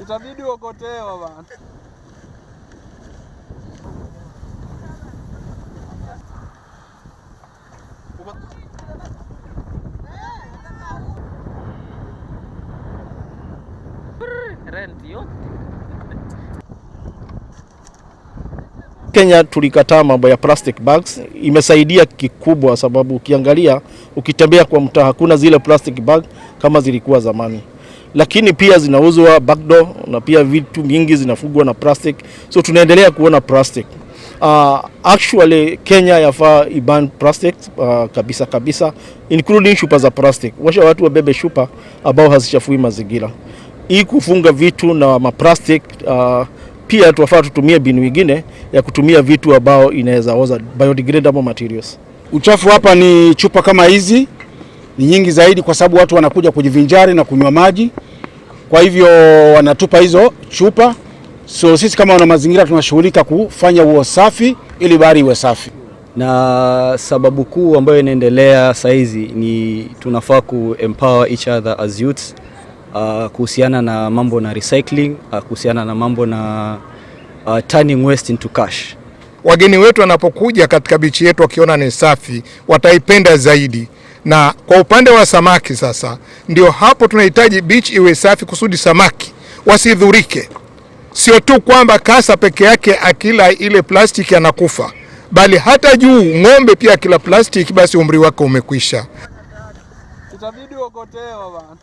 Itabidi uokotewa bana. Rent yote. Kenya tulikataa mambo ya plastic bags, imesaidia kikubwa, sababu ukiangalia, ukitembea kwa mtaa hakuna zile plastic bag kama zilikuwa zamani, lakini pia zinauzwa backdoor na pia vitu mingi zinafugwa na plastic, so tunaendelea kuona plastic. Actually Kenya yafaa iban plastic kabisa kabisa, including chupa za plastic. Washa watu wabebe chupa ambao hazichafui mazingira. Hii kufunga vitu na maplastic, pia tuwafaa tutumie mbinu ingine ya kutumia vitu ambao inaweza oza, biodegradable materials. Uchafu hapa ni chupa kama hizi ni nyingi zaidi, kwa sababu watu wanakuja kujivinjari na kunywa maji, kwa hivyo wanatupa hizo chupa. So sisi kama wana mazingira tunashughulika kufanya huo safi ili bahari iwe safi. Na sababu kuu ambayo inaendelea saizi ni tunafaa ku empower each other as youths kuhusiana na mambo na recycling, kuhusiana na mambo na turning waste into cash. Wageni wetu wanapokuja katika bichi yetu wakiona ni safi, wataipenda zaidi. Na kwa upande wa samaki sasa, ndio hapo tunahitaji beach iwe safi kusudi samaki wasidhurike. Sio tu kwamba kasa peke yake akila ile plastiki anakufa, bali hata juu ng'ombe pia akila plastiki, basi umri wake umekwisha. Itabidi uokotewa bana.